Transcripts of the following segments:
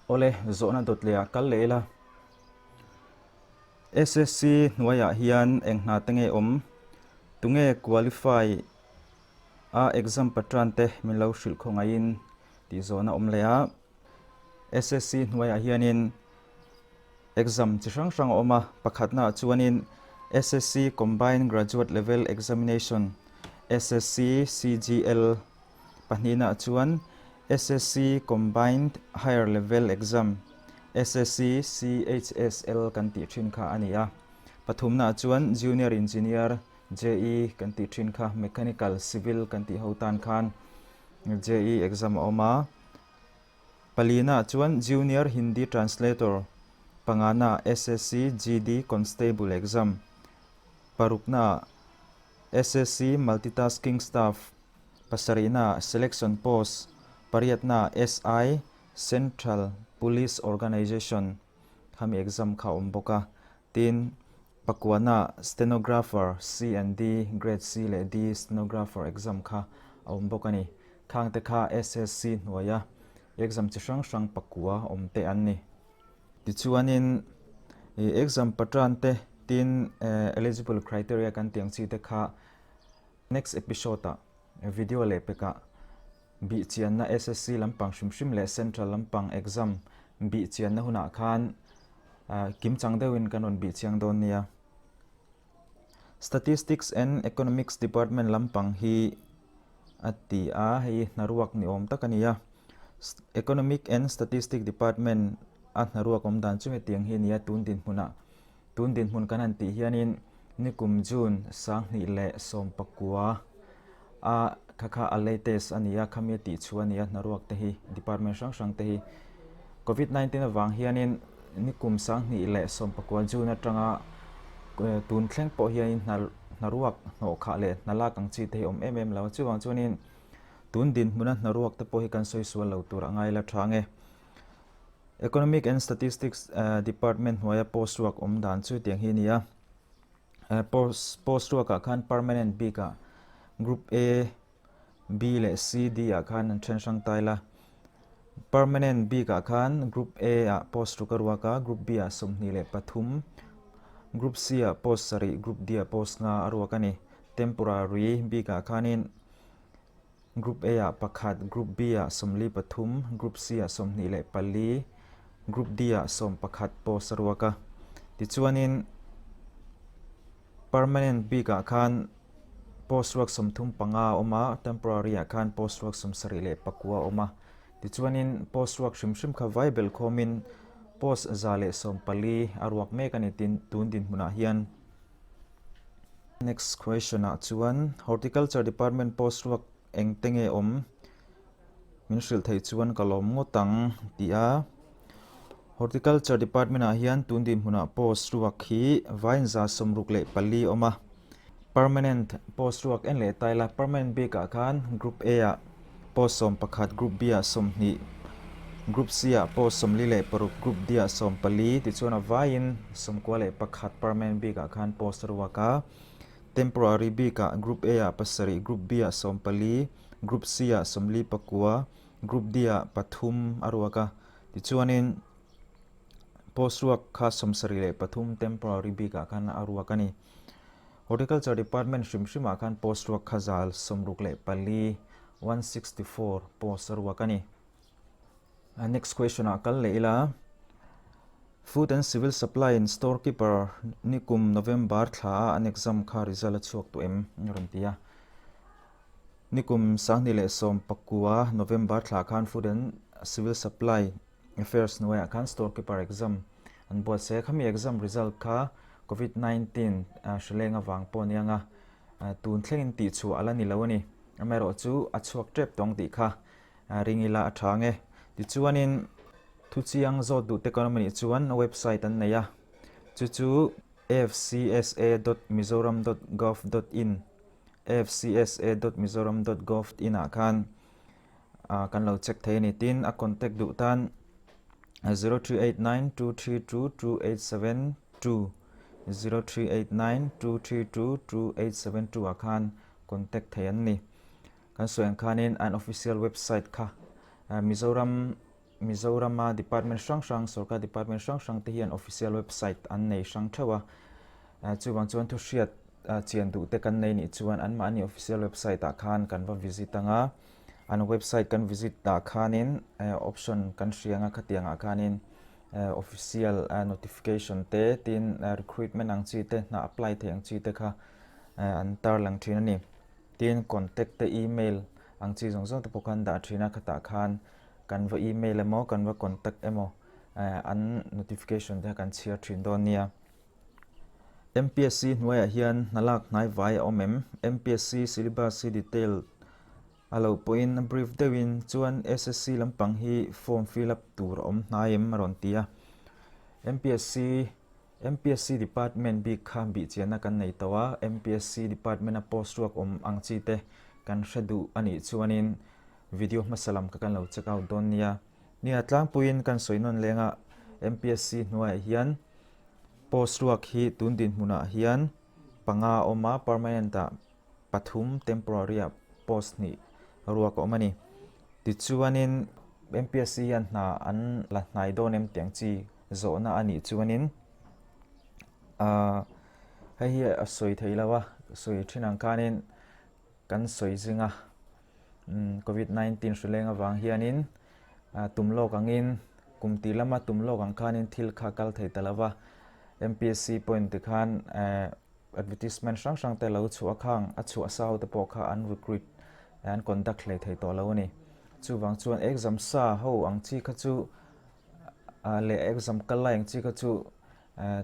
Awle, zawhna dawt leh ah kal leh ila. SSC hnuaiah hian eng hna te nge awm? Tunge qualify a exam patran te min lo hrilh khawngaihin tih zawhna awm leh a. SSC hnuaiah hianin exam chi hrang hrang a awm a, pakhatnaah chuanin SSC Combined Graduate Level Examination, SSC CGL, Pahnihnaah chuan SSC Combined Higher Level Exam, SSC CHSL, kan tih thin kha a ni a. Pathumnaah chuan Junior Engineer, JE, kan tih thin kha Mechanical, Civil kan tih ho tan khan JE exam a awm a. Palinaah chuan Junior Hindi Translator, panganaah SSC GD Constable Exam, paruknaah SSC Multitasking Staff, pasarihna Selection Post, pariatna SI, Central Police Organisation, khami exam kha a awm bawk a. Tin, pakuana Stenographer C and D, Grade C leh D Stenographer exam kha a awm bawk a ni. Khangte kha SSC hnuaia exam chi hrang hrang pakua awm te an ni. Tichuanin i exam pattern te tin eligible criteria kan tih ang chi te kha next episode ah video leh pekah bih chianna SSC lampang hrim hrim leh central lampang exam bih chianna hunah khan kimchang deuhin kan rawn bih chiang dawn nia. Statistics and Economics Department lampang hi a ti a, hei hnaruak ni awm tak a ni a. Economic and Statistic Department a hnaruak awm dan chu hetiang hi a ni a, tun dinhmunah tun dinhmun kan han tih hianin nikum June 2019 a kha kha a latest a ni a, khami a tih chhuah a ni a hnaruak te hi department hrang hrang te hi Covid 19 avang hianin nikum 2019 June atanga tun thleng pawh hianin hna hnaruak hnawhkhah leh hna lak ang chi te hi awm em em lo a, chuvang chuanin tun dinhmuna hnaruak te pawh hi kan sawi sual lo tur a ngai la tha nge. Economic and Statistics Department hnuaia post ruak awm dan chu tiang hi a ni a. Post post ruakah khan permanent bikah Group A, B leh C, D ah khan an then hrang tai la. Permanent bikah khan Group A ah post ruk a ruak a, Group B ah 23, Group C ah post sarih, Group D ah post nga a ruak a ni. Temporary bikah khanin Group A ah pakhat, Group B ah 43, Group C ah 24, Group D ah 11 post a ruak a. Tichuanin Permanent bikah khan post ruak 35 a awm a, temporary ah khan post ruak 79 a awm a. Tichuanin post ruak hrim hrim kha vai bel khawmin post 114 a ruak mek a ni tin tun dinhmunah hian. Next question ah chuan Horticulture Department post ruak eng te nge awm? Min hrilh theih chuan ka lawm ngawt ang tih a. Horticulture Department ah hian tun dinhmunah post ruak hi vain 64 a awm a. Permanent post ruak en leh ta ila permanent bikah khan Group A ah post 11, Group B ah 20, Group C ah post 46, Group D ah 14 tichuan a vaiin 91 permanent bikah khan post a ruak a. Temporary bikah Group A ah pasarih, Group B ah 14, Group C ah 49, Group D ah pathum a ruak a. Tichuanin post ruak kha 73 temporary bikah khan a ruak a ni. Horticulture Department hrim hrimah khan post ruak kha 164, 164 post a ruak a ni. Next question ah kal leh ila. Food and Civil Supply in Storekeeper nikum November thla a an exam kha result a chhuak tawh em? A rawn ti a. Nikum 2019 November thla khan Food and Civil Supply Affairs hnuaiah khan Storekeeper exam an buatsaih a, khami exam result kha Covid 19 hrileng avang pawh a ni ang a, tun thlengin tihchhuah a la ni lo a ni. Amaherawhchu a chhuak tep tawng tih kha ring ila a tha ang e. Tichuanin thuchiang zawt duh te kan awm a nih chuan website an nei a, chu chu fcsa dot mizoram dot gov dot in, fcsa dot mizoram dot gov in ah khan kan lo check thei a ni. Tin, a contact duh tan 0389232287 0389232287 ah khan contact thei an ni. Kan sawi ang khanin an official website kha Mizoram. Mizorama department hrang hrang, sorkar department hrang hrang te hian official website an nei hrang theuh a. Chuvang chuan thuhriat chian duh te kan nei nih chuan anmahni official website ah khan kan va visit ang a. An website kan visit ah khanin option kan hria ang a, khatiang ah khanin official notification te tin recruitment ang chi te hna apply theih ang chi te kha an tarlang thin a ni. Tin contact te email ang chi zawng zawng te pawh khan dah thin a, khatah khan kan va email emaw kan va contact emaw an notification te kha kan chhiar thin dawn nia. MPSC hnuaiah hian hna lak hnai vai a awm em? MPSC syllabus hi detail a loh pawhin a brief deuhin chuan SSC lampang hi form fill up tur a awm hnai em a rawn ti a. MPSC MPSC department bik kha bihchianna kan nei tawh a, MPSC department a post ruak awm ang chi te kan hre duh a nih chuanin video hmasa lam kha kan lo check out dawn nia. Nia tlangpuiin kan sawi nawn leng a, MPSC hnuaiah hian post ruak hi tun dinhmunah hian panga a awm a, permanent ah pathum, temporary ah post hnih ruak a awm a ni. Tichuanin MPSC hian hna an la hnai dawn em tih ang chi zawhna a nih chuanin ahh hei hi a sawi thei lo a, sawi thin ang khanin kan sawi zing a covid 19 hri leng avang hianin tum lawk angin kum tih lama tum lawk ang khanin thil kha kal thei ta lo va MPSC point te khan ehh advertisement hrang hrang te lo chhuah a khang a chhuah sa ho te pawh kha an recruit an conduct hlei thei tawh lo a ni chuvang chuan exam sa ho ang chi kha chu leh exam kal lai ang chi kha chu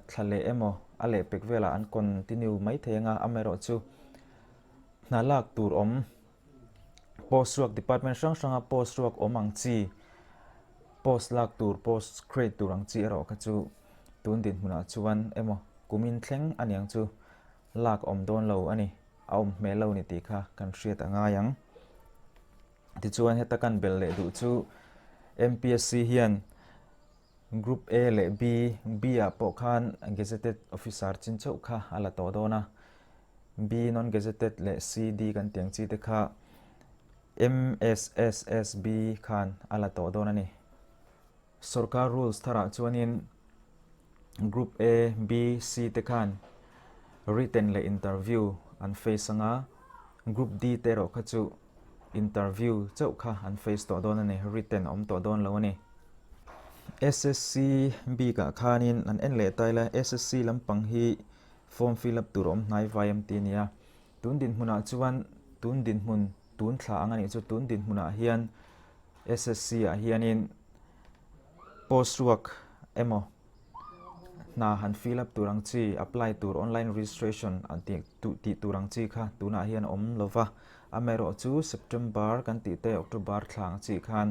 thla leh emaw a leh pek velah an continue mai thei anga amaherawh chu hna lak tur awm post ruak department hrang hranga post ruak awm ang chi post lak tur post create tur ang chi erawh kha chu tun dinhmunah chuan emaw kumin thleng a niang chu lak awm dawn lo a ni a awm hmel lo ni tih kha kan hriat a ngai ang. Tichuan heta kan belh leh duh chu MPSC hian Group A leh B, B ah pawh khan Gazetted Officer chin chauh kha a la tawh dawn a, B non-gazetted leh C, D kan tih ang chi te kha MSSSB khan a la tawh dawn a ni. Sorkar rules tharah chuanin Group A, B, C te khan written leh interview an face anga, Group D te erawh kha chu interview chauh kha an face tawh dawn a ni, written a awm tawh dawn lo a ni. SSC bikah khanin an en leh ta ila, SSC lampang hi form fill up tur a awm hnai vai em tih a ni a, tun dinhmunah chuan tun dinhmun tun thla ang a nih chu tun dinhmunah hian SSC ah hianin post ruak emaw hna han fill up tur ang chi apply tur online registration an tih tih tur ang chi kha tunah hian a awm lo va, amaherawh chu September kan tih te October thla ang chi khan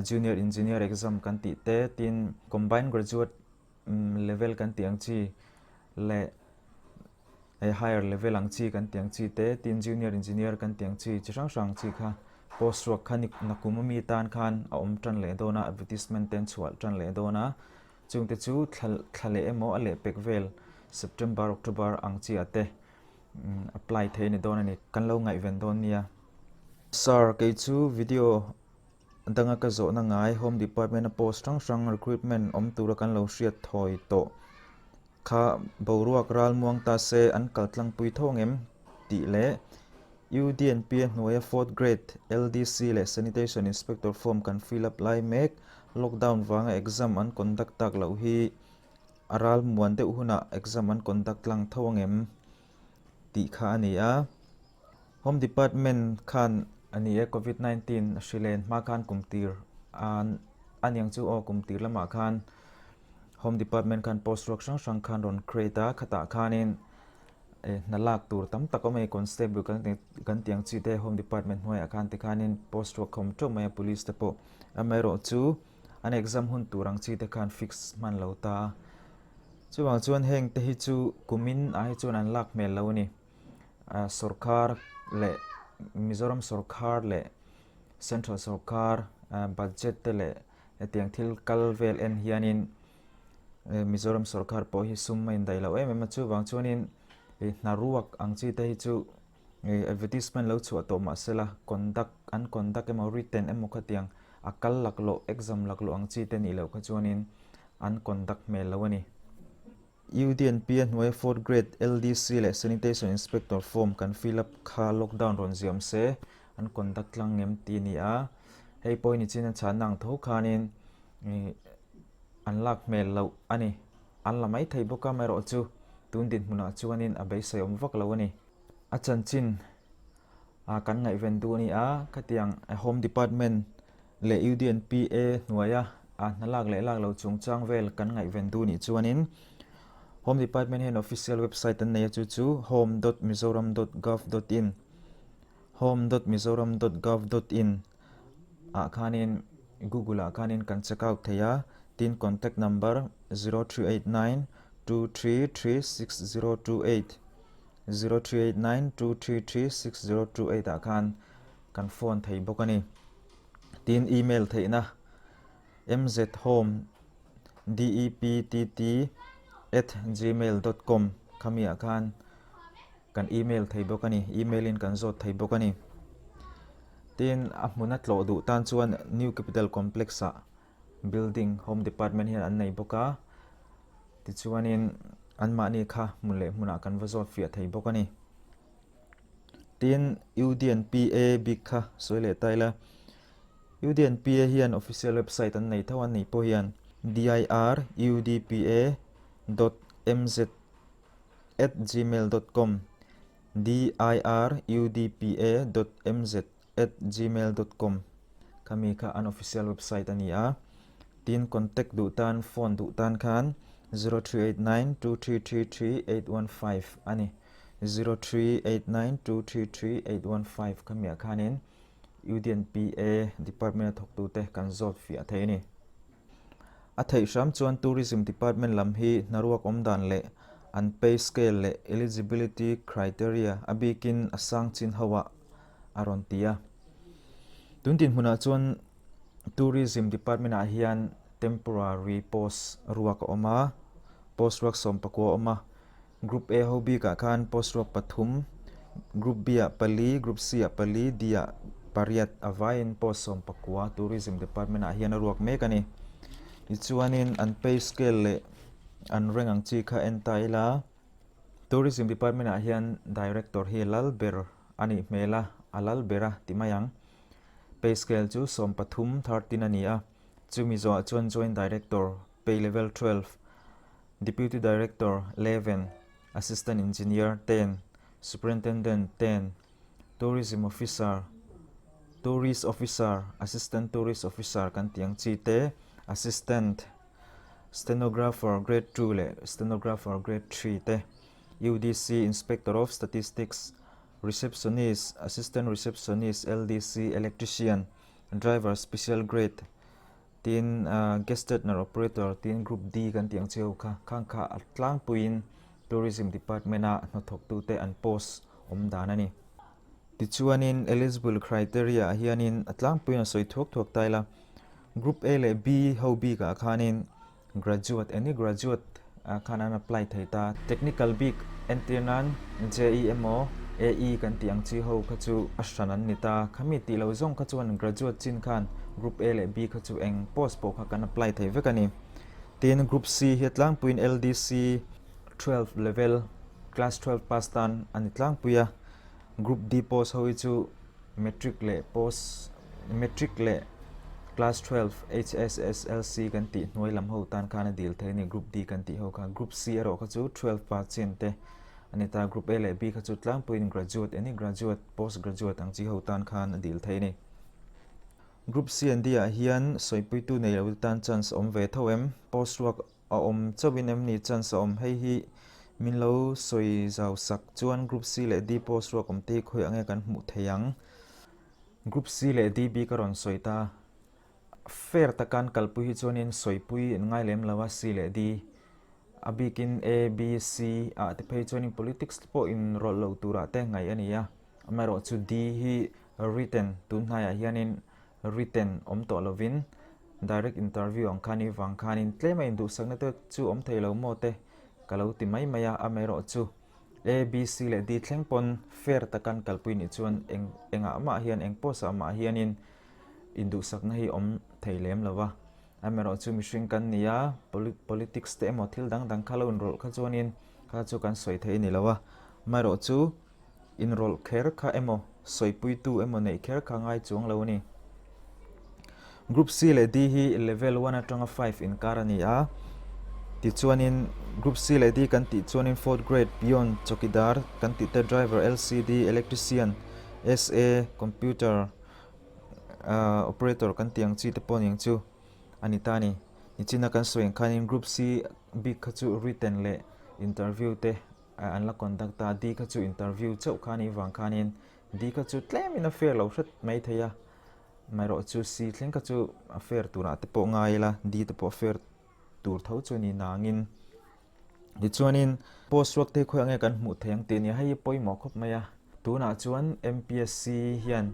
junior engineer exam kan tih te tin combined graduate level kan tih ang chi leh Hei higher level ang chi kan tih ang chi te, tin junior engineer kan tih ang chi chi hrang hrang chi kha post ruak kha ni nakum ami tan khan a awm tan leh dawn a, advertisement te an chhuah tan leh dawn a, chungte chu thla thla leh emaw a leh pek vel September October ang chi ah te apply thei a ni dawn a ni, kan lo ngaihven dawn nia. Sir, kei chu video danga ka zawhna ngai Home Department a post hrang hrang recruitment awm tura kan lo hriat thawi tawh. Kha boruak ralmuang ta se an kal tlangpui tho ang em? tih leh UDNP a hnuaia fourth grade LDC leh Sanitation Inspector form kan fill up lai mek lockdown vanga exam an conduct tak loh hi a ralmuan deuh hunah exam an conduct tlang tho ang em? tih kha a ni a. Home Department khan a ni e Covid 19 a hri len hma khan kum tir a niang chu aw kum tir lamah khan Home Department khan post ruak hrang hrang khan rawn create a, khatah khanin eh hna lak tur tam tak awm a ni, constable kan kan tih ang chi te Home Department hnuaiah khan tikhanin post ruak kha awm teuh mai a police te pawh amaherawhchu an exam hun tur ang chi te khan fix hman lo ta a, chuvang chuan heng te hi chu kumin ah hi chuan an lak hmel lo a ni, ah sorkar leh Mizoram sorkar leh Central sorkar ah budget te leh Hetiang thil kal vel en hianin Mizoram sorkar pawh hi sum a indaih loh em em a, chuvang chuanin hna ruak ang chi te hi chu advertisement lo chhuah tawh mahsela conduct an conduct emaw written emaw khatiang A kal laklawh, exam laklawh ang chi te nih loh kha chuanin an conduct hmel lo a ni. UDNP a hnuaia fourth grade LDC leh Sanitation Inspector form kan fill up kha lockdown rawn ziam se an conduct tlang ngem ti a ni a. Hei pawh hi nichin a chhanna ang tho khanin an lak hmel loh a ni. An la mai thei bawk a, amaherawhchu tun dinhmunah chuanin a beisei awm vak lo a ni. A chanchin a kan ngaihven duh a ni a, khatiang Home Department leh UDNPA hnuaia a hna lak leh lak lo chungchang vel kan ngaihven duh nih chuanin Home Department hian official website an nei a, chu chu home dot mizoram dot gov dot in home dot mizoram dot gov dot in ah khanin Google ah khanin kan check out thei a, tin contact number 0389233608. 0389233628 ah khan kan phone thei bawk a ni. Tin email theihna mzhomedeptt@gmail.com khami ah khan kan email thei bawk a ni, email in kan zawt thei bawk a ni. Tin a hmuna tlawh duh tan chuan New Capital Complex ah Building Home Department hian an nei bawk a, tichuanin anmahni kha hmun leh hmunah kan va zawt fiah thei bawk a ni. Tin, UDNPA bik kha sawi leh ta ila, UDNPA hian official website an nei tho a, ni pawh hian dirudpa dot mz at gmail dot com dirudpa dot mz at gmail dot com khami kha an official website a ni a, tin contact duh tan phone duh tan khan 0389233815 a ni, 0389233815 khami ah khanin UDNPA department a thawktute kan zawt fiah thei a ni. A theih hram chuan Tourism Department lam hi hnaruak awm dan leh an pay scale leh eligibility criteria a bikin a sang chin ho ah a rawn ti a. Tun dinhmunah chuan Tourism Department ah hian temporary post ruak a awm a, post ruak 19 a awm a. Group A ho bikah khan post ruak pathum, Group B ah pali, Group C ah pali, D ah pariat a vaiin post 19 Tourism Department ah hian a ruak mek a ni. Tichuanin an pay scale leh an rank ang chi kha en ta ila, Tourism Department ah hian Director hi lal ber a nih hmel a, a lal ber a ti mai ang. Pay scale chu 13, 13 a ni a, chumi zawhah chuan Joint Director, pay level 12, Deputy Director, 11, Assistant Engineer, 10, Superintendent, 10, Tourism Officer, Tourist Officer, Assistant Tourist Officer kan tih ang chi te, Assistant Stenographer Grade 2 leh Stenographer Grade 3 te, UDC Inspector of Statistics, Receptionist, Assistant Receptionist, LDC, Electrician, Driver Special Grade, Tin, Gestetner Operator tin Group D kan tih ang cheu kha, khang kha a tlangpuiin Tourism Department-a hnathawktute an post awm dan a ni. Tichuanin eligible criteria ah hianin a tlangpuiin a sawi thuak thuak ta ila, Group A leh B ho bikah khanin Graduate, any graduate ah khan an apply thei ta. Technical bik entir nan JE emaw AE kan tih ang chi ho kha chu a hran an ni ta. Khami tih lo zawng kha chuan graduate chin khan Group A leh B kha chu eng post pawh kha kan apply thei vek a ni. Tin, Group C hi a tlangpuiin LDC 12 level, class 12 pass tan a ni tlangpui a. Group D post ho hi chu Matric leh post Matric leh Class 12 HSSLC kan tih hnuai lam ho tan khan a dil thei a ni Group D kan tih ho kha. Group C erawh kha chu 12 pa chin te a ni ta. Group A leh B kha chu tlangpuiin graduate any graduate post graduate ang chi ho tan khan a dil thei a ni. Group C and D ah hian sawipuitu nei lo te tan chance a awm ve tho em? Post ruak A awm chauhin em ni chance a awm? Hei hi min lo sawi zau sak chuan Group C leh D post ruak awm te hi khawiah nge kan hmuh thei ang? Group C leh D bik a rawn sawi ta. Fair taka an kalpui hi chuanin sawipui an ngai lem lo a, C leh D a bikin A, B, C ah te phei chuanin politics te pawh inrawlh lo turah te ngaih a ni a. Amaherawhchu D hi written tun hnaiah hianin written awm tawh lovin direct interview ang khan i vang khanin tlem a induhsakna te chu awm thei lo maw te ka lo ti mai mai a, amaherawh chu A, B, C leh D thleng pawn fair taka an kalpui nih chuan eng engah mah hian eng post ah mah hianin Induhsakna hi awm thei lem lo va. Amaherawhchu mihring kan ni a, politics te emaw thil dang dang kha lo inrawlh kha chuanin kha chu kan sawi thei a ni lo a. Amaherawhchu inrawlh kher kha emaw sawipuitu emaw neih kher kha ngai chuang lo a ni. Group C leh D hi level one atanga five inkar a ni a. Tichuanin Group C leh D kan tih chuanin fourth grade, peon, chawkidar kan tih te, driver, LCD, electrician, SA, computer, Operator kan tih ang chi te pawh ning chu a ni ta a ni. Nichina kan sawi ang khanin Group C bik kha chu written leh interview te an la conduct a, D kha chu interview chauh kha a nih vang khanin D kha chu tlemin a fair lo hret mai thei a, amaherawhchu C thleng kha chu a fair turah te pawh ngai ila D te pawh a fair tur tho chu a ni nangin. Tichuanin post ruak te hi khawiah nge kan hmuh theih ang tih nia hei hi pawimawh khawp mai a. Tunah chuan MPSC hian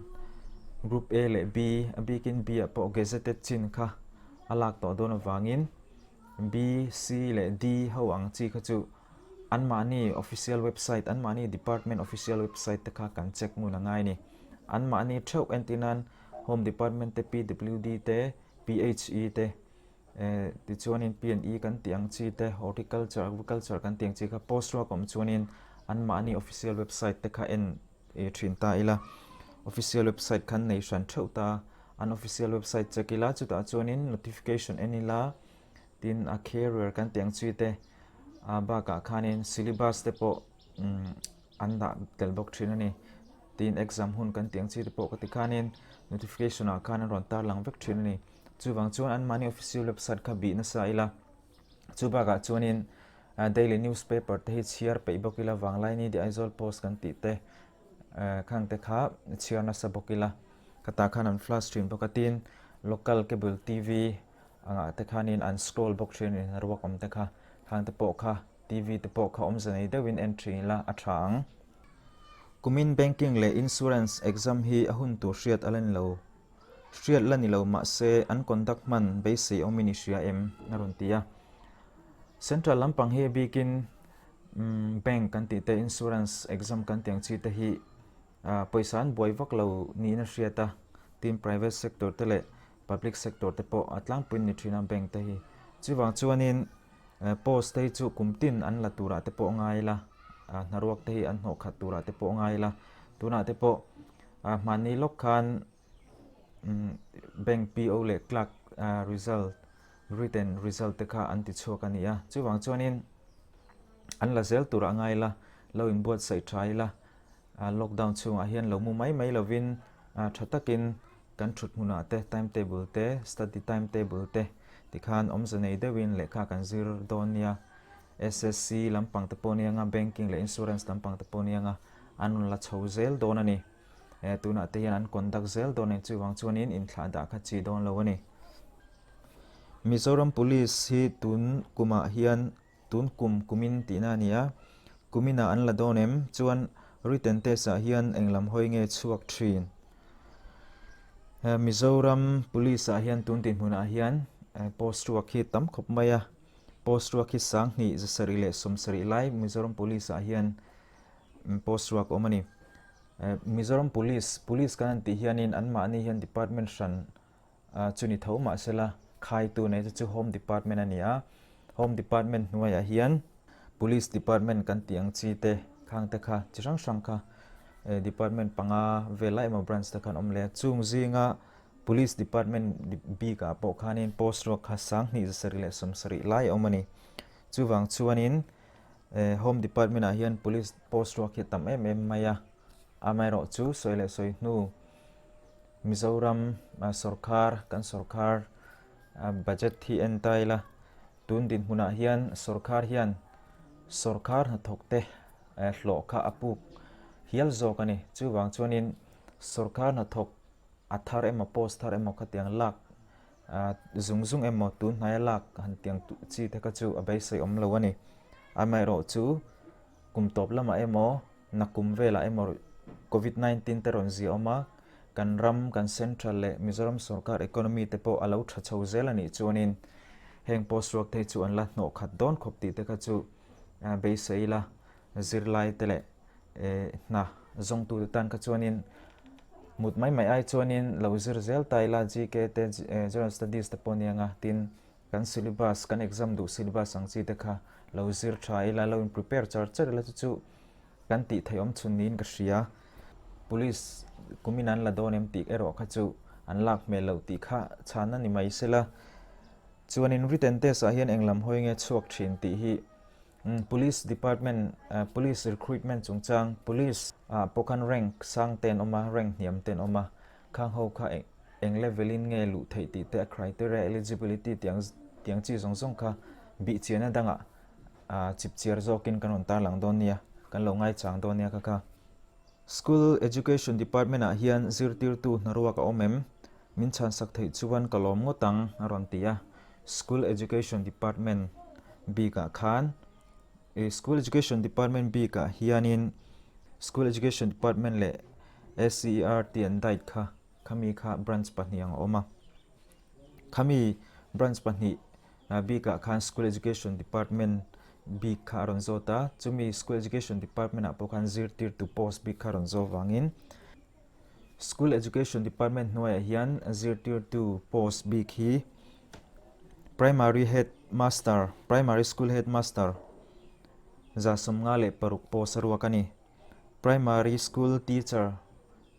Group A leh B a bikin B ah pawh gazetted chin kha a lak tawh dawn avangin B, C leh D ho ang chi kha chu anmahni official website anmahni department official website te kha kan check ngun a ngai a ni. Anmahni theuh entir nan Home Department te PWD te PHE te Eh, tichuanin P and E kan tih ang chi te, horticulture, agriculture kan tih ang chi kha post ruak awm chuanin anmahni official website te kha en eh thin ta ila. Official website khan nei hran theuh ta, an official website check ila chutah chuanin notification en ila, tin a career kan tih ang chi te, a bakah khanin syllabus te pawh umm an dah tel bawk thin a ni. Tin exam hun kan tih ang chi te pawh ka ti khanin notification ah khan an rawn tarlang vek thin a ni. Chuvang chuan anmahni official website kha bih nasa ila, chu bakah chuanin daily newspaper te hi chhiar peih bawk ila, Vanglaini The Aizawl Post kan tih te khang te kha chhiar nasa bawk ila, khatah khan an flash thin bawk a, tin local cable TV angah te khanin an scroll bawk thin a ni, ruak awm te kha, khang te pawh kha TV te pawh kha awmze nei deuhin en thin ila a tha ang. Kumin banking leh insurance exam hi a hun tur hriat a la ni lo. Hriat la ni lo mahse an conduct hman beisei awmin i hria em? a rawn ti a. Central lampang hi a bikin bank kan tih te, insurance exam kan tih ang chi te hi pawisa an buai vak lo niin a hriat a, tin private sector te leh public sector te pawh a tlangpuiin ni thin a bank te hi. Chuvang chuanin post te hi chu kum tin an la turah te pawh ngai ila, hnaruak te hi an hnawh khat turah te pawh ngai ila, tunah te pawh hmanni lawk khan Bank PO leh clerk result written result te kha an ti chhuak a ni a, chuvang chuanin an la zel tur a ngai la, lo inbuatsaih tha ila, lockdown chhungah hian lo mu mai mai lovin tha takin kan thut hmunah te timetable te study timetable te tikhan awmze nei deuhin lehkha kan zir dawn nia, SSC lampang te pawh nia nga banking leh insurance lampang te pawh nia nga an rawn la chho zel dawn a ni. Eh tunah te hian an conduct zel dawn a ni chuvang chuanin inthlah dah kha chi dawn lo a ni. Mizoram Police hi tun kumah hian tun kum kumin tihna a ni a, kuminah an la dawn em chuan written test ah hian eng lam hawi nge chhuak thin. Eh Mizoram Police ah hian tun dinhmunah hian post ruak hi tam khawp mai a, post ruak hi 20 770 lai Mizoram Police ah hian post ruak awm a ni. Mizoram Police, Police kan han tih hianin anmahni hian department hran chu ni tho mahsela khaitu nei te chu Home Department a ni a, Home Department hnuaiah hian Police Department kan tih ang chi te khang te kha chi hrang hrang kha department panga vel lai emaw branch te khan awm leh a, chung zinga Police Department bikah pawh khanin post ruak kha 2770 lai a awm a ni. Chuvang chuanin Home Department ah hian Police post ruak hi a tam em em mai a, amaherawh chu sawi leh sawi hnu Mizoram sawrkhar kan sawrkhar budget hi en ta ila tun dinhmunah hian sawrkhar hian sawrkhar hnathawk te hlawh kha a puk hial zawk a ni. Chuvang chuanin sawrkhar hnathawk a thar emaw post thar emaw khatiang lak Zung zung emaw tun hnaia lak han tiang chi te kha chu a beisei awm lo a ni. Amaherawh chu kum tawp lamah emaw nakum velah emaw Covid 19 te rawn zia awm a, kan ram, kan central leh Mizoram sorkar economy te pawh a lo tha chho zel a nih chuanin heng post ruak te hi chu an la hnawh khat dawn khawp tih te kha chu beisei ila zirlai te leh hna zawngtute tan kha chuanin. Mut mai mai ai chuanin lo zir zel ta ila GK te General Studies te pawh nia nga tin kan syllabus kan exam duh syllabus ang chi te kha lo zir tha ila lo in prepare char char ila chu chu kan tih theih awm chhun niin ka hria. Police kumin an la dawn em tih erawh kha chu an lak hmel loh tih kha chhan a ni mai sela. Chuanin written test ah hian eng lam hawi nge chhuak thin tih hi Police department police recruitment chungchang police ah pawh khan rank sang te an awm a rank hniam te an awm a khang ho kha eng level in nge luh theih tih te a criteria eligibility tih ang tih ang chi zawng zawng kha bih chiahna dangah ah chip chiar zawkin kan rawn tarlang dawn nia kan lo ngaichang dawn nia kha kha. School Education Department ah hian zirtirtu hnaruak a awm em? Min chhansak theih chuan ka lawm ngawt ang a rawn ti a. School Education Department bikah khan ih School Education Department bikah hianin School Education Department leh SCERT an diet kha khami kha branch pahnih ang a awm a. Khami branch pahnih bikah khan School Education Department bik kha a rawn zawt a, chumi School Education Department ah pawh khan zirtirtu post bik kha a rawn zawh vangin School Education Department hnuaiah hian zirtirtu post bik hi Primary Head Master, Primary School Head Master 56 post a ruak a ni. Primary School Teacher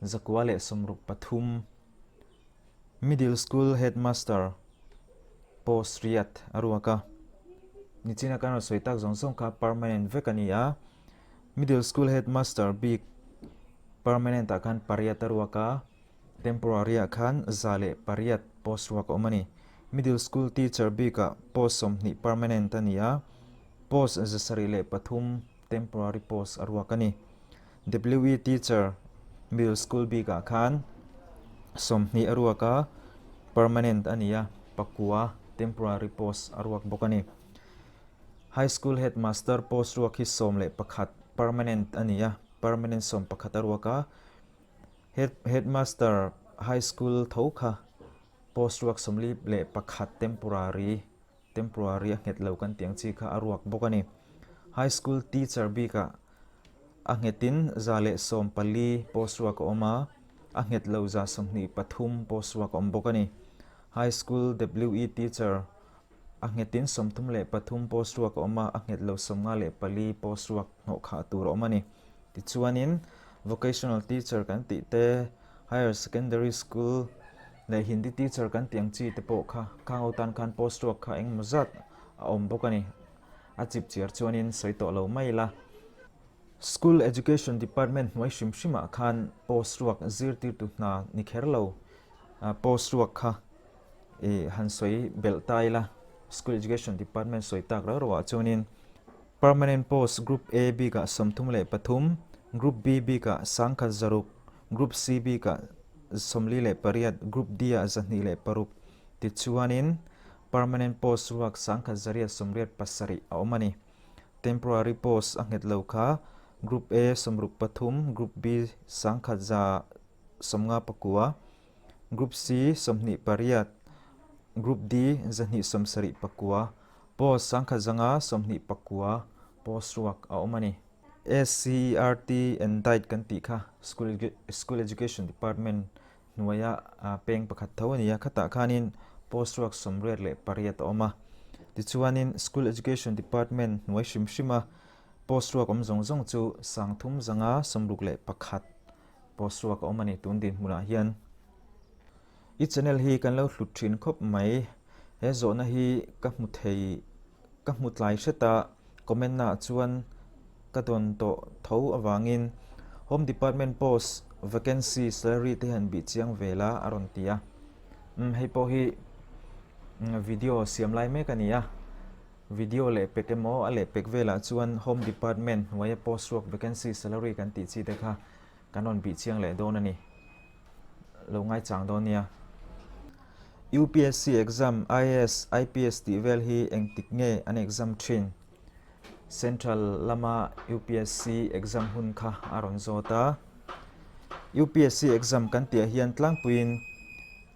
163, Middle School Head Master post riat a ruak a. Nichina kan rawn sawi tak zawng zawng kha permanent vek a ni a. Middle School Head Master bik permanent ah khan pariat a ruak a, temporary ah khan 108 post ruak a awm a ni. Middle School Teacher bik ah post 20 permanent a ni a, post 73 temporary post a ruak a ni. WE Teacher Middle School bik ah khan 20 a ruak a, permanent a ni a, pakua temporary post a ruak bawk a ni. High School Headmaster post ruak hi 11 permanent a ni a, permanent 11 a ruak a. Head Headmaster High School tho kha post ruak 41 temporary temporary a nghet lo kan tih ang chi kha a ruak bawk a ni. High School Teacher bikah a nghetin 114 post ruak a awm a, a nghet lo 123 post ruak a awm bawk a ni. High School WE Teacher A nghetin 33 post ruak a awm a, a nghet lo 54 post ruak hnawh khah tur a awm a ni. Tichuanin Vocational Teacher kan tih te, Higher Secondary School leh Hindi Teacher kan tih ang chi te pawh kha khang ho tan khan post ruak kha engemaw zat a awm bawk a ni. A chip chiar chuanin sawi tawh lo mai ila. School Education Department hnuai hrim hrimah khan post ruak zirtirtu hna ni kher lo post ruak kha i han sawi belh ta ila, School Education Department sawi tak rau rauah chuanin Permanent Post Group A bikah 33, Group B bikah 106, Group C bikah 48, Group D ah 206 tichuanin Permanent Post ruak 1887 a awm a ni. Temporary Post a nghet lo kha Group A 63, Group B 1159, Group C 28, Group D 279, Post 1129 post ruak a awm a ni. SCERT and diet kan tih kha School School Education Department hnuaia peng pakhat tho a ni a, khatah khanin post ruak 88 a awm a. Tichuanin School Education Department hnuai hrim hrima post ruak awm zawng zawng chu 3561 Post ruak a awm a ni tun dinhmunah hian. I channel hi kan lo hlut thin khawp mai. He zawhna hi ka hmu thei ka hmu tlai hret a, comment naah chuan ka dawn tawh tho avangin Home Department post vacancy salary te hian bih chiang ve la a rawn ti a. Umm hei pawh hi video siam lai mek a ni a. Video leh pek emaw a leh pek velah chuan Home Department hnuaia post ruak vacancy salary kan tih chi te kha kan rawn bih chiang leh dawn a ni. Lo ngaichang dawn nia. UPSC exam, IAS, IPS tih vel hi engtik nge an exam thin? Central lama UPSC exam hun kha a rawn zawt a. UPSC exam kan tihah hian tlangpuiin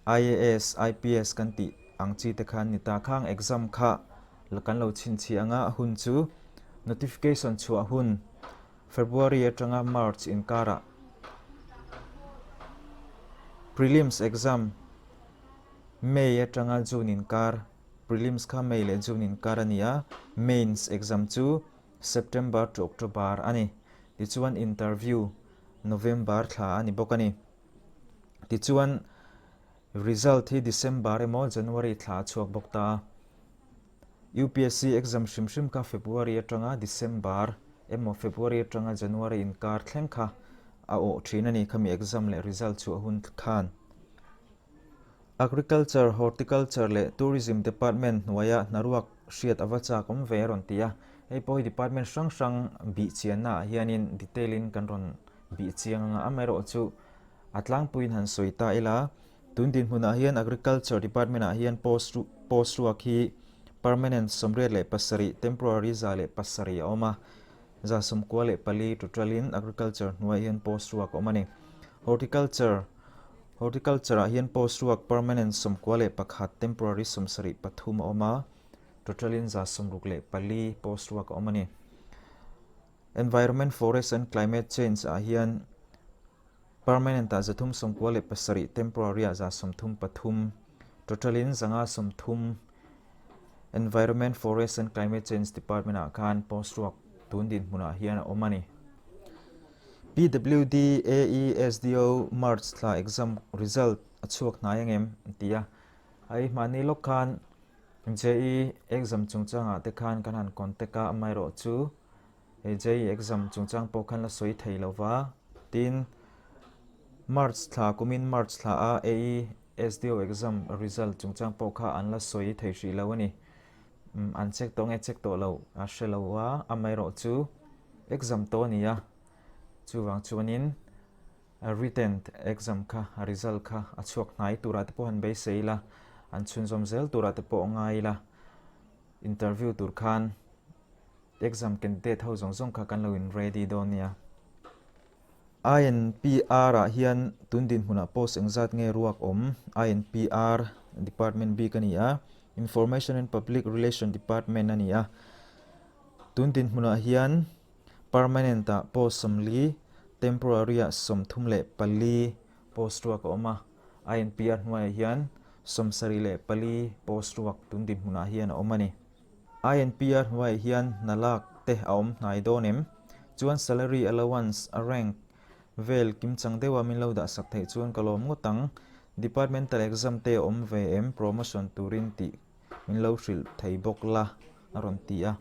IAS, IPS kan tih ang chi te khan ni ta. Khang exam kha kan lo chhinchhiah anga a hun chu notification chhuah hun February atanga March inkarah. Prelims exam May atanga June inkar, Prelims kha May leh June inkar a ni a, Mains exam chu September to October a ni. Tichuan interview November thla a ni bawk a ni. Tichuan result hi December emaw January thla a chhuak bawk ta a. UPSC exam hrim hrim kha February atanga December emaw February atanga January inkar thleng kha a awh thin a ni khami exam leh result chhuah hun khan. Agriculture, Horticulture leh Tourism Department hnuaia hnaruak hriat a va chak awm ve a rawn ti a. Hei pawh hi department hrang hrang bih chianna ah hianin detail in kan rawn bih chiang anga amaherawh chu a tlangpuiin han sawi ta ila tun dinhmunah hian Agriculture Department ah hian post post ruak hi permanent 87, temporary 107 a awm a. 94 total in Agriculture hnuaiah hian post ruak a awm a ni. Horticulture Horticulture ah hian post ruak permanent 91, temporary 73 a awm a, total in 64 post ruak a awm a ni. Environment, Forest and Climate Change ah hian Permanent ah 397, temporary ah 133, total in 530 Environment, Forest and Climate Change Department ah khan post ruak tun dinhmunah hian a awm a ni. PWD AE SDO March thla exam result a chhuak hnai ang em? An ti a. Hei hmahni lawk khan JE exam chungchangah te khan kan han contact a, amaherawhchu Hei JE exam chungchang pawh khan la sawi thei lo va, tin March thla kumin March thla a AE SDO exam result chungchang pawh kha an la sawi thei hrih lo a ni. An check tawh nge check tawh lo a hre lo a, amaherawh chu exam tawh a ni a, chuvang chuanin written exam kha a result kha a chhuak hnai turah te pawh han beisei ila, an chhunzawm zel turah te pawh ngai ila, interview tur khan Exam candidate ho zawng zawng kha kan lo in ready dawn nia. INPR ah hian tun dinhmunah post engzat nge ruak awm? INPR department bik a ni a, Information and Public Relation Department a ni a. Tun dinhmunah hian permanent ah post 40, temporary ah 34 post ruak a awm a. INPR hnuaiah hian 74 post ruak tun dinhmunah hian a awm a ni. INPR hnuaiah hian hna lak te a awm hnai dawn em? Chuan salary allowance a rank vel kimchang deuha min lo dah sak theih chuan ka lawm ngawt ang. Departmental exam te a awm ve em promotion turin tih min lo hrilh thei bawk la a rawn ti a.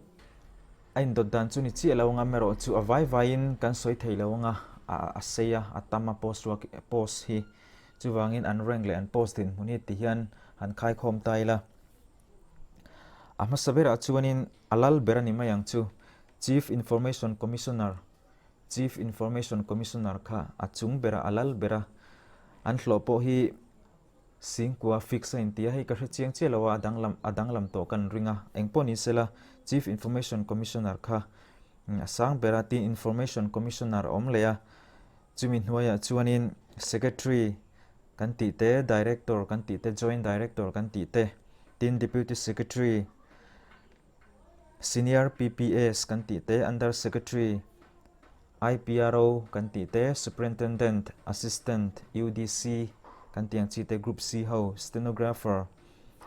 A indawt dan chu ni chiah lo anga erawh chu a vai vaiin kan sawi thei lo anga a sei a, a tam a post ruak post hi. Chuvangin an rank leh an post dinhmun hi ti hian han khaikhawm ta ila. A hmasa berah chuanin a lal ber a ni mai ang chu. Chief Information Commissioner, Chief Information Commissioner kha a chung berah a lal ber a. An hlawh pawh hi singkua fix a inti a, hei ka hre chiang chiah lo a, a danglam a danglam tawh kan ring a. Eng pawh ni sela Chief Information Commissioner kha a sang ber a, tin Information Commissioner a awm leh a. Chumi hnuaiah chuanin Secretary kan tih te, Director kan tih te, Joint Director kan tih te, tin Deputy Secretary, Senior PPS kan tih te, Under Secretary, IPRO kan tih te, Superintendent, Assistant, UDC kan tih ang chi te, Group C ho, Stenographer,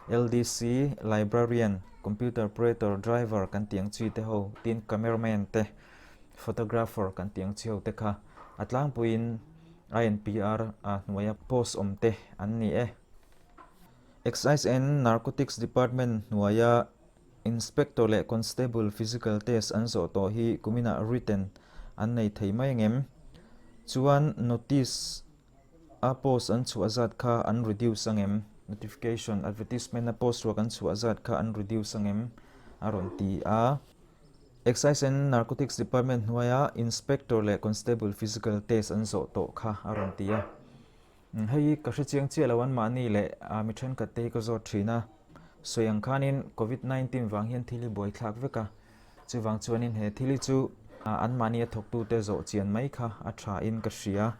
LDC, Librarian, Computer Operator, Driver kan tih ang chi te ho, tin Cameraman te. Photographer kan tih ang chi ho te kha a tlangpuiin INPR a hnuaia post awm te an ni e. Excise and Narcotics Department hnuaia Inspector leh Constable physical test an zawh tawh hi kuminah written an nei thei mai angem? Chuan notice a post an chhuah zat kha an reduce angem? Notification, advertisement a post ruak an chhuah zat kha an reduce angem? A rawn ti a. Excise and Narcotics Department hnuaia Inspector leh Constable physical test an zawh tawh kha a rawn ti a. Hei hi ka hre chiang chiah lo an mahni leh mi thenkhat te hi ka zawt thin a. Sawi ang khanin Covid 19 vang hian thil hi buaithlak vek a. Chuvang chuanin he thil hi chu anmahni a thawktute zawh chian mai kha a tha in ka hria.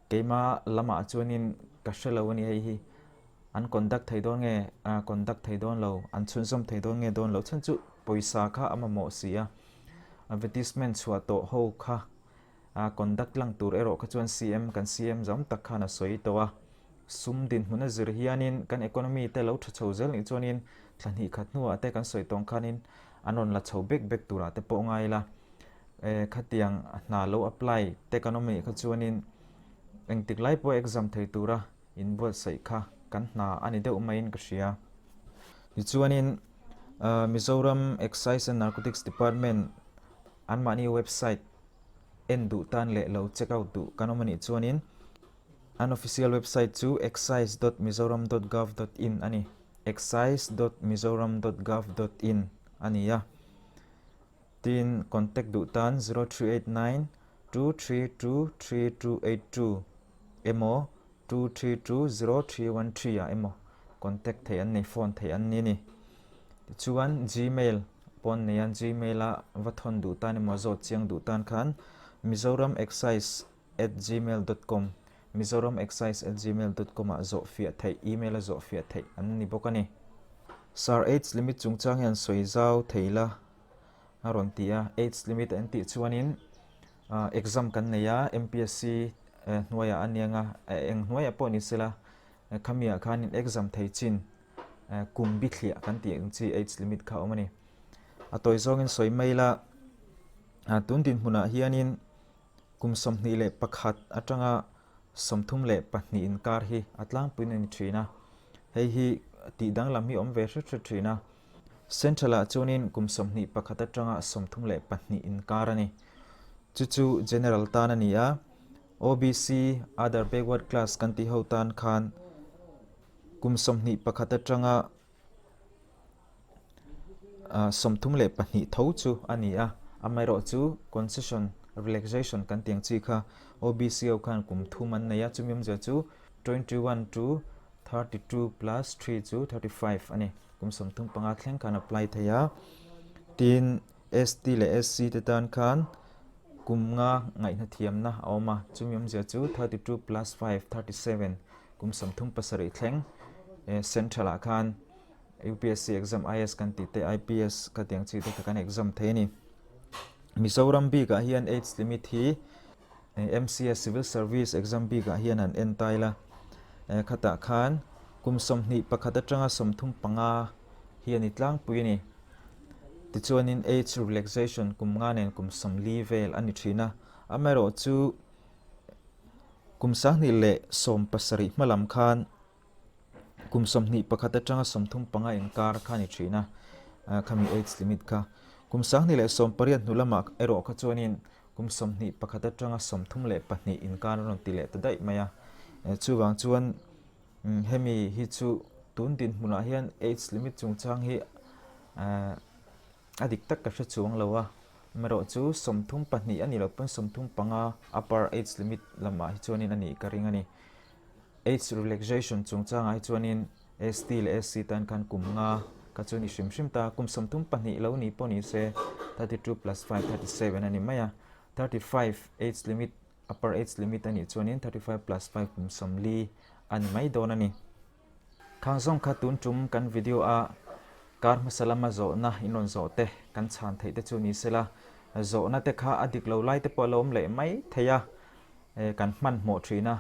Keima lamah chuanin ka hre lo a ni hei hi. An conduct thei dawn nge conduct thei dawn lo, an chhunzawm thei dawn nge dawn lo chhan chu pawisa kha a mamawh si a. Advertisement chhuah tawh ho kha conduct lang tur erawh kha chuan CM kan CM zawm tak khan a sawi tawh a. Sum dinhmun a zir hianin kan economy te lo tha chho zel nih chuanin thla hnih khat hnuah te kan sawi tawng khanin an rawn la chho bek bek turah te pawh ngai ila. Khatiang hna lo apply te kan awm anih kha chuanin engtik lai pawh exam thei tura inbuatsaih kha kan hna a ni deuh maiin ka hria. Tichuanin Mizoram Excise and Narcotics Department anmahni website en duh tan leh lo check out duh kan awm anih chuanin An official website chu excise dot mizoram dot gov dot in a ni. Excise dot mizoram dot gov dot in a ni a. Tin, contact duh tan 0389 232 3282 emaw 232 0313 ah emaw contact theih an ni, phone theih an ni a ni. Tichuan, Gmail pawh an nei a, Gmail a va thawn duh tan emaw zawt chiang duh tan khan Mizoram Excise at gmail dot com, Mizoram Excise at gmail dot com ah zawh fiah theih, email a zawh fiah theih an ni bawk a ni. Sir, age limit chungchang hian sawi zau thei la a rawn ti a, age limit an tih chuanin exam kan nei a, MPSC hnuaiah a nia nga, eng hnuaiah pawh ni sela khamiah khanin exam thei chin kum bithliah kan tih ang chi age limit kha a awm a ni. A tawi zawngin sawi mai la, tun dinhmunah hianin Kum 21 atanga 32 inkar hi a tlangpuiin a ni thin a, hei hi tih danglam hi a awm ve hret hret thin a. Central-ah chuanin kum 21 atanga 32 inkar a ni. Chu chu General tan a ni a, OBC, Other Backward Class kan tih ho tan khan kum 21 atanga 32 tho chu a ni a, amaherawh chu concession relaxation kan tih ang chi kha OBC ho khan kum thum an nei a, chumi awmzia chu 21 to 32 plus 3 chu 35 a ni, kum 35 thleng khan apply thei a, tin ST leh SC te tan khan kum nga ngaihna thiamna a awm a, chumi awmzia chu 32 plus 5 37 Kum 37 thleng Central ah khan UPSC exam IAS kan tih te IPS ka tih ang chi te kha kan exam thei a ni. Mizoram bik ah hian age limit hi MCS Civil Service exam bik ah hian an en tai la. Khatah khan kum 21 atanga 35 hi a ni tlangpui a ni. Tichuanin age relaxation kum nga nen kum 40 vel a ni thin a. Amaherawhchu Kum 2017 hma lam khan kum 21 atanga 35 inkar kha a ni thin a, khami age limit kha. Kum 2018 hnu lamah erawh kha chuanin kum 21 atanga 32 inkar a rawn ti leh ta daih mai a. Chuvang chuan hemi hi chu tun dinhmunah hian age limit chungchang hi A dik tak ka hre chuang lo a, amaherawh chu 32 a nih loh pawn 35 upper age limit lamah hi chuanin a nih ka ring a ni. Age relaxation chungchangah hi chuanin ST leh SC tan khan kum nga kha chu a ni hrim hrim ta, kum 32 lo ni pawh ni se 32 plus 5 37 a ni mai a, 35 age limit upper age limit a nih chuanin 35 plus 5 kum 40 a ni mai dawn a ni. Khang zawng kha tun tum kan video a kar hmasa lama zawhna in rawn zawh te kan chhan theih te chu ni sela, zawhna te kha a dik lo lai te pawh a lo awm leh mai thei a, kan hmanhmawh thin a,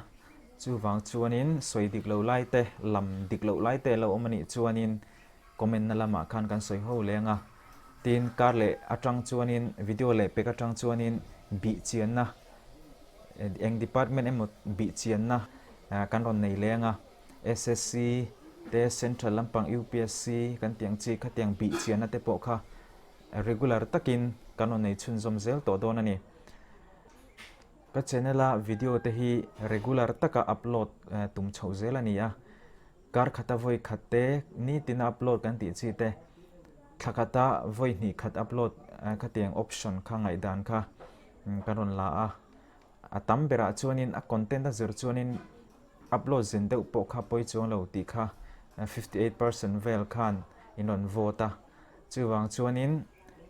chuvang chuanin sawi dik lo lai te, lam dik loh lai te a lo awm a nih chuanin comment na lamah khan kan sawi ho leng a, tin kar leh atang chuanin video leh pek atang chuanin bih chianna eng department emaw bih chianna kan rawn nei leng a. SSC te Central lampang UPSC kan tih ang chi khatiang bih chianna te pawh kha regular takin kan rawn nei chhunzawm zel tawh dawn a ni. Ka channel a video te hi regular taka upload tum chhoh zel a ni a, kar khata vawi khat te nitina upload kan tih chi te thla khata vawi hnih khat upload khatiang option kha ngaihdan kha kan rawn la a, a tam berah chuanin a content a zir chuanin Upload zin deuh pawh kha pawi chuang lo tih kha 58% vel khan in rawn vote a. Chuvang chuanin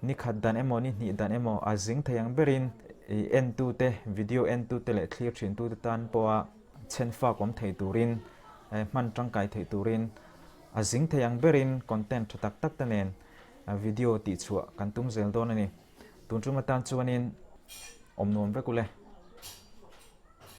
ni khat dan emaw ni hnih dan emaw a zing thei ang berin i entute, video entute leh thlir thintute tan pawha chhen fak awm thei turin, hman tangkai thei turin a zing thei ang berin content tha tak tak te nen video tihchhuah kan tum zel dawn a ni. Tun tum atan chuanin awm nuam vek ule.